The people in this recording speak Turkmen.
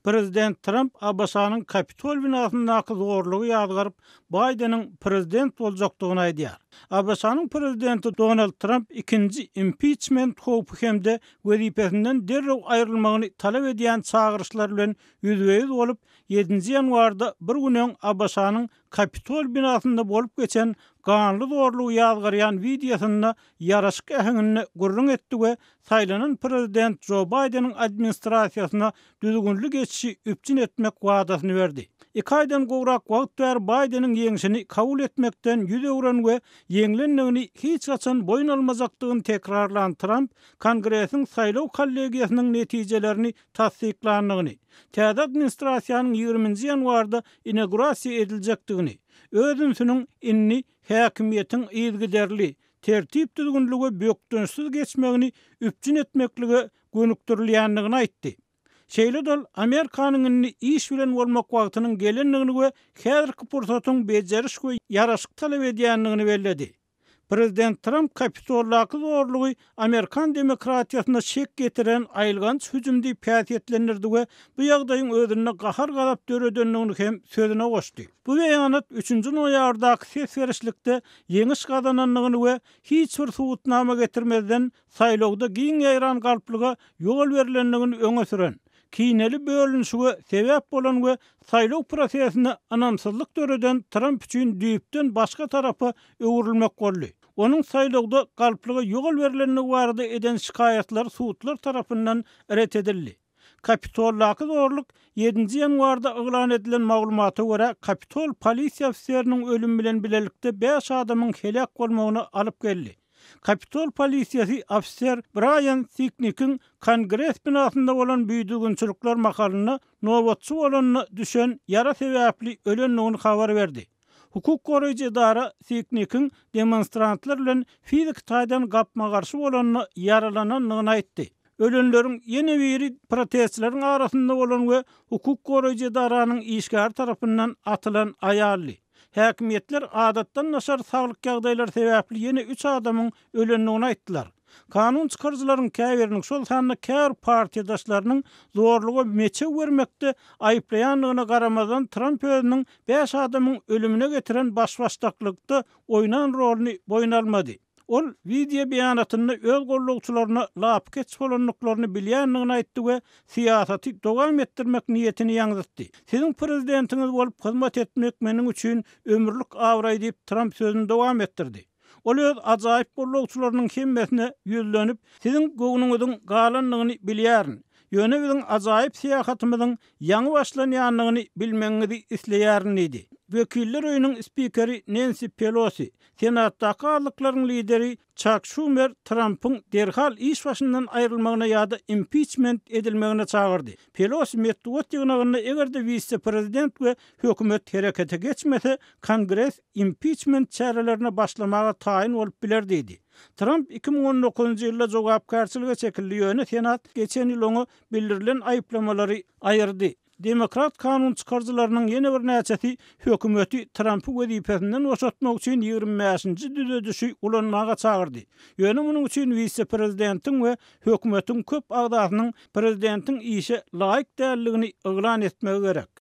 Prezident Tramp ABŞ-nyň Kapitol binasyndaky zorlugy ýazgaryp, Baýdeniň prezident boljakdygyny aýdýar. ABŞ-nyň prezidenti Donald Tramp ikinji impiçment howpy hem-de wezipesinden derrew aýrylmagyny talap edýän çagyryşlar bilen ýüzbe-ýüz bolup, ýedinji ýanwarda bir gün öň ABŞ-nyň Kapitol binasynda bolup geçen ganly zorlugy ýazgarýan wideosynda ýaraşyk äheňinde gürrüň etdi we saýlanan prezident Jo Baýdeniň administrasiýasyna düzgünli geçişi üpjün etmek wadasyny berdi. Iki aýdan gowrak wagt bäri Baýdeniň ýeňşini kabul etmekden ýüz öwren we ýeňlendigini hiç haçan boýun almajakdygyny tekrarlan Tramp Kongresiň saýlaw kollegiýasynyň netijelerini tassyklandygyny, täze administrasiýanyň ýigriminji ýanwarda inaugurasiýa ediljekdigini, öz ünsüniň indi häkimiýetiň yzygiderli, tertip-düzgünli we bökdençsiz geçmegini üpjün etmeklige gönükdirilýändigini aýtdy. Şeýle-de ol Amerikanyň indi iş bilen bolmak wagtynyň gelendigini we häzirki pursatyň bejeriş we ýaraşyk talap edýändigini belledi. Prezident Tramp Kapitoldaky zorlugy amerikan demokratiýasyna şek getiren aýylganç hüjüm diýip häsiýetlendirdi we bu ýagdaýyň özünde gahar-gazap döredendigini hem sözüne goşdy. Bu beýanat üçünji noýabrdaky ses berişlikde ýeňiş gazanandygyny we hiç bir subutnama getirmezden saýlawda giň ýaýran galplyga ýol berlendigini öňe süren, kineli bölünişige sebäp bolan we saýlaw prosesine ynamsyzlyk döreden Tramp üçin düýpden başga tarapa öwrülmek boldy. Onuň saýlawda galplyga ýol berlendigi barada eden şikaýatlary sudlar tarapyndan ret edildi. Kapitoldaky zorluk ýedinji ýanwarda yglan edilen maglumata görä, Kapitol polisiýa ofiseriniň ölümi bilen bilelikde bäş adamyň heläk bolmagyna alyp geldi. Kapitol polisiýasy ofiser Braýan Siknikiň Kongres binasynda bolan bidüzgünçilikler mahalynda nobatçy bolanda düşen ýara sebäpli ölendigini habar berdi. Hukuk goraýjy edara Siknikiň demonstrantlar bilen fiziki taýdan gapma-garşy bolanda ýaralanandygyny aýtdy. Ölenleriň ýene biri protestçileriň arasynda bolan we hukuk goraýjy edaranyň işgäri tarapyndan atylan aýaldy. Häkimiýetler adatdan daşary saglyk ýagdaýlary sebäpli ýene üç adamyň ölendigini aýtdylar. Kanun çykaryjylaryň käbiriniň, şol sanda käbir partiýadaşlarynyň zorluga meçew bermekde aýyplaýandygyna garamazdan, Tramp özüniň bäş adamyň ölümine getiren baş-başdaklykda oýnan roluny boýun almady. Ol wideo beýanatynda öz gollagçylaryna lapykeç bolandyklaryny bilýändigini aýtdy we syýasaty dowam etdirmek niýetini ýaňzytdy. Siziň prezidentiňiz bolup hyzmat etmek meniň üçin ömürlik abraý diýip, Tramp sözüni dowam etdirdi. Ol öz ajaýyp gollagçylarynyň hemmesine ýüzlenip, Siziň göwnüňiziň galandygyny bilýärin. Ýöne biziň ajaýyp syýahatymyzyň ýaňy başlanýandygyny bilmegiňizi isleýärin diýdi. Wekiller öýüniň spikeri Nensi Pelosi, Senatdaky azlyklaryň lideri Çak Şumer Trampyň derhal iş başyndan aýrylmagyna ýa-da impiçment edilmegine çagyrdy. Pelosi metbugat ýygnagynda eger-de wise-prezident we hökümet herekete geçmese, Kongres impiçment çärelerine başlamaga taýyn bolup biler diýdi. Tramp 2019-njy ýylda jogapkärçilige çekildi, ýöne Senat geçen ýyl oňa bildirilen aýyplamalary aýyrdy. Demokrat kanun çykaryjylarynyň ýene birnäçesi hökümeti Trampy wezipesinden boşatmak üçin 25-nji düzedişi ulanmaga çagyrdy. Ýöne munuň üçin wise-prezidentiň we hökümetiň köp agzasynyň prezidentiň işe laýyk däldigini yglan etmegi gerek.